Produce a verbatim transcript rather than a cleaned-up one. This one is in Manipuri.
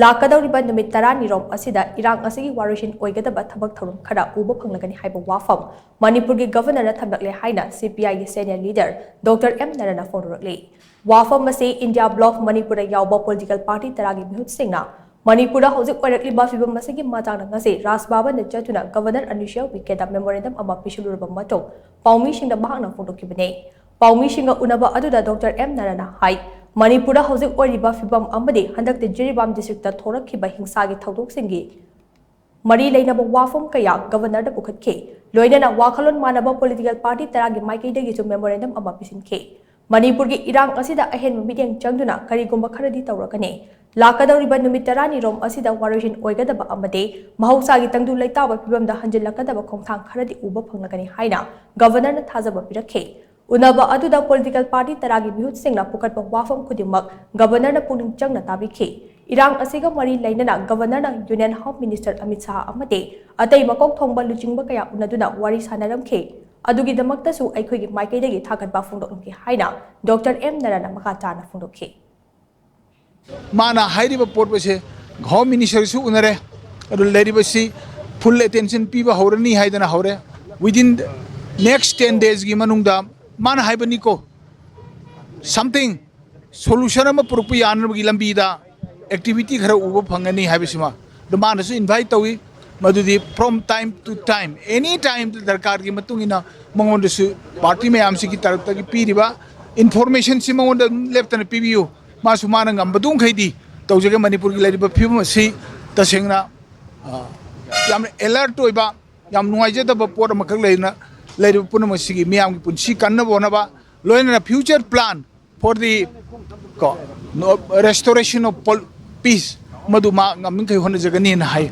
ꯂꯥꯛꯀꯗꯧꯔꯤꯕ ꯅꯨꯃꯤꯠ ꯇꯔꯥꯅꯤꯔꯣꯝ ꯑꯁꯤꯗ ꯏꯔꯥꯡ ꯑꯁꯤꯒꯤ ꯋꯥꯔꯣꯏꯁꯤꯟ ꯑꯣꯏꯒꯗꯕ ꯊꯕꯛ ꯊꯧꯔꯝ ꯈꯔ ꯎꯕ ꯐꯪꯂꯒꯅꯤ ꯍꯥꯏꯕ ꯋꯥꯐꯝ ꯃꯅꯤꯄꯨꯔꯒꯤ ꯒꯕꯔꯅꯔꯅ ꯊꯝꯂꯛꯂꯦ ꯍꯥꯏꯅ ꯁꯤ ꯄꯤ ꯑꯥꯏꯒꯤ ꯁꯦꯅꯤꯌꯔ ꯂꯤꯗꯔ ꯗꯣꯛꯇꯔ ꯑꯦꯝ ꯅꯔꯥꯅ ꯐꯣꯡꯗꯣꯔꯛꯂꯤ꯫ ꯋꯥꯐꯝ ꯑꯁꯤ ꯏꯟꯗꯤꯌꯥ ꯕ꯭ꯂꯣꯛ ꯃꯅꯤꯄꯨꯔꯗ ꯌꯥꯎꯕ ꯄꯣꯂꯤꯇꯤꯀꯦꯜ ꯄꯥꯔꯇꯤ ꯇꯔꯥꯒꯤ ꯃꯤꯍꯨꯠꯁꯤꯡꯅ ꯃꯅꯤꯄꯨꯔꯗ ꯍꯧꯖꯤꯛ ꯑꯣꯏꯔꯛꯂꯤꯕ ꯐꯤꯕꯝ ꯑꯁꯤꯒꯤ ꯃꯇꯥꯡꯗ ꯉꯁꯤ ꯔꯥꯖ ꯚꯕꯟꯗ ꯆꯠꯇꯨꯅ ꯒꯕꯔꯅꯔ ꯑꯅꯨꯁ꯭ꯌꯥ ꯎꯏꯀꯦꯗ ꯃꯦꯃꯣꯔꯦꯟꯗꯝ ꯑꯃ ꯄꯤꯁꯤꯜꯂꯨꯔꯕ ꯃꯇꯨꯡ ꯄꯥꯎꯃꯤꯁꯤꯡꯗ ꯃꯍꯥꯛꯅ ꯐꯣꯡꯗꯣꯛꯈꯤꯕꯅꯤ꯫ ꯄꯥꯎꯃꯤꯁꯤꯡꯒ ꯎꯅꯕ ꯑꯗꯨꯗ ꯗꯣꯛꯇꯔ ꯑꯦꯝ ꯅꯔꯥꯅ ꯍꯥꯏ, ꯃꯅꯤꯄꯨꯔꯗ ꯍꯧꯖꯤꯛ ꯑꯣꯏꯔꯤꯕ ꯐꯤꯕꯝ ꯑꯃꯗꯤ ꯍꯟꯗꯛꯇ ꯖꯤꯔꯤꯕꯥꯝ ꯗꯤꯁꯇ꯭ꯔꯤꯛꯇ ꯊꯣꯛꯂꯛꯈꯤꯕ ꯍꯤꯡꯁꯥꯒꯤ ꯊꯧꯗꯣꯛꯁꯤꯡꯒꯤ ꯃꯔꯤ ꯂꯩꯅꯕ ꯋꯥꯐꯝ ꯀꯌꯥ ꯒꯕꯔꯅꯔꯗ ꯄꯨꯈꯠꯈꯤ꯫ ꯂꯣꯏꯅꯅ ꯋꯥꯈꯜꯂꯣꯟ ꯃꯥꯟꯅꯕ ꯄꯣꯂꯤꯇꯤꯀꯦꯜ ꯄꯥꯔꯇꯤ ꯇꯔꯥꯒꯤ ꯃꯥꯏꯀꯩꯗꯒꯤꯁꯨ ꯃꯦꯃꯣꯔꯦꯟꯗꯝ ꯑꯃ ꯄꯤꯁꯤꯟꯈꯤ꯫ ꯃꯅꯤꯄꯨꯔꯒꯤ ꯏꯔꯥꯡ ꯑꯁꯤꯗ ꯑꯍꯦꯟꯕ ꯃꯤꯠꯌꯦꯡ ꯆꯪꯗꯨꯅ ꯀꯔꯤꯒꯨꯝꯕ ꯈꯔꯗꯤ ꯇꯧꯔꯒꯅꯤ꯫ ꯂꯥꯛꯀꯗꯧꯔꯤꯕ ꯅꯨꯃꯤꯠ ꯇꯔꯥꯅꯤꯔꯣꯝ ꯑꯁꯤꯗ ꯋꯥꯔꯣꯏꯁꯤꯟ ꯑꯣꯏꯒꯗꯕ ꯑꯃꯗꯤ ꯃꯍꯧꯁꯥꯒꯤ ꯇꯪꯗꯨ ꯂꯩꯇꯥꯕ ꯐꯤꯕꯝꯗ ꯍꯟꯖꯤꯜꯂꯛꯀꯗꯕ ꯈꯣꯡꯊꯥꯡ ꯈꯔꯗꯤ ꯎꯕ ꯐꯪꯂꯒꯅꯤ ꯍꯥꯏꯅ ꯒꯕꯔꯅꯔꯅ ꯊꯥꯖꯕ ꯄꯤꯔꯛꯈꯤ꯫ ꯎꯅꯕ ꯑꯗꯨꯗ ꯄꯣꯂꯤꯇꯤꯀꯦꯜ ꯄꯥꯔꯇꯤ ꯇꯔꯥꯒꯤ ꯃꯤꯍꯨꯠꯁꯤꯡꯅ ꯄꯨꯈꯠꯄ ꯋꯥꯐꯝ ꯈꯨꯗꯤꯡꯃꯛ ꯒꯕꯔꯅꯔꯅ ꯄꯨꯛꯅꯤꯡ ꯆꯪꯅ ꯇꯥꯕꯤꯈꯤ꯫ ꯏꯔꯥꯡ ꯑꯁꯤꯒ ꯃꯔꯤ ꯂꯩꯅꯅ ꯒꯕꯔꯅꯔꯅ union home minister Amit Shah ꯑꯃꯗꯤ ꯑꯇꯩ ꯃꯀꯣꯛ ꯊꯣꯡꯕ ꯂꯨꯆꯤꯡꯕ ꯀꯌꯥ ꯎꯅꯗꯨꯅ ꯋꯥꯔꯤ ꯁꯥꯟꯅꯔꯝꯈꯤ꯫ ꯑꯗꯨꯒꯤꯗꯃꯛꯇꯁꯨ ꯑꯩꯈꯣꯏꯒꯤ ꯃꯥꯏꯀꯩꯗꯒꯤ ꯊꯥꯒꯠꯄ ꯐꯣꯡꯗꯣꯛꯂꯝꯈꯤ ꯍꯥꯏꯅ ꯗꯣꯛꯇꯔ ꯑꯦꯝ ꯅꯔꯥꯅ ꯃꯈꯥ ꯇꯥꯅ ꯐꯣꯡꯗꯣꯛꯈꯤ꯫ ꯃꯥꯅ ꯍꯥꯏꯔꯤꯕ ꯄꯣꯠ ꯑꯁꯦ ꯍꯣꯝ ꯃꯤꯅꯤꯁꯇꯔꯁꯨ ꯎꯅꯔꯦ, ꯑꯗꯨ ꯂꯩꯔꯤꯕꯁꯤ ꯐꯨꯜ ꯑꯦꯇꯦꯟꯁꯟ ꯄꯤꯕ ꯍꯧꯔꯅꯤ ꯍꯥꯏꯗꯅ ꯍꯧꯔꯦ꯫ Within next ten daysꯀꯤ ꯃꯅꯨꯡꯗ ꯃꯥꯅ ꯍꯥꯏꯕꯅꯤꯀꯣ, something solution ꯑꯃ ꯄꯨꯔꯛꯄ ꯌꯥꯅꯕꯒꯤ ꯂꯝꯕꯤꯗ ꯑꯦꯛꯇꯤꯚꯤꯇꯤ ꯈꯔ ꯎꯕ ꯐꯪꯒꯅꯤ ꯍꯥꯏꯕꯁꯤꯃ ꯑꯗꯨ ꯃꯥꯅꯁꯨ ꯏꯟꯚꯥꯏꯠ ꯇꯧꯏ꯫ ꯃꯗꯨꯗꯤ from time to time, any time ꯗꯔꯀꯥꯔꯒꯤ ꯃꯇꯨꯡ ꯏꯟꯅ ꯃꯉꯣꯟꯗꯁꯨ ꯄꯥꯔꯇꯤ ꯃꯌꯥꯝꯁꯤꯒꯤ ꯇꯔꯞꯇꯒꯤ ꯄꯤꯔꯤꯕ ꯏꯟꯐꯣꯔꯃꯦꯁꯟꯁꯤ ꯃꯉꯣꯟꯗ ꯑꯗꯨꯝ ꯂꯦꯞꯇꯅ ꯄꯤꯕꯤꯌꯨ꯫ ꯃꯥꯁꯨ ꯃꯥꯅ ꯉꯝꯕꯗꯨ ꯃꯈꯩꯗꯤ ꯇꯧꯖꯒꯦ꯫ ꯃꯅꯤꯄꯨꯔꯒꯤ ꯂꯩꯔꯤꯕ ꯐꯤꯕꯝ ꯑꯁꯤ ꯇꯁꯦꯡꯅ, ꯑ, ꯌꯥꯝꯅ ꯑꯦꯂꯔꯠ ꯑꯣꯏꯕ, ꯌꯥꯝ ꯅꯨꯡꯉꯥꯏꯖꯗꯕ ꯄꯣꯠ ꯑꯃꯈꯛ ꯂꯩꯅ ꯂꯩꯔꯤꯕ ꯄꯨꯝꯅꯃꯛꯁꯤꯒꯤ ꯃꯤꯌꯥꯝꯒꯤ ꯄꯨꯟꯁꯤ ꯀꯟꯅꯕ ꯍꯣꯠꯅꯕ, ꯂꯣꯏꯅꯅ future plan for the, ꯀꯣ, restoration of peace, ꯃꯗꯨ ꯃꯥ ꯉꯝꯃꯤꯈꯩ ꯍꯣꯠꯅꯖꯒꯅꯤꯅ ꯍꯥꯏ꯫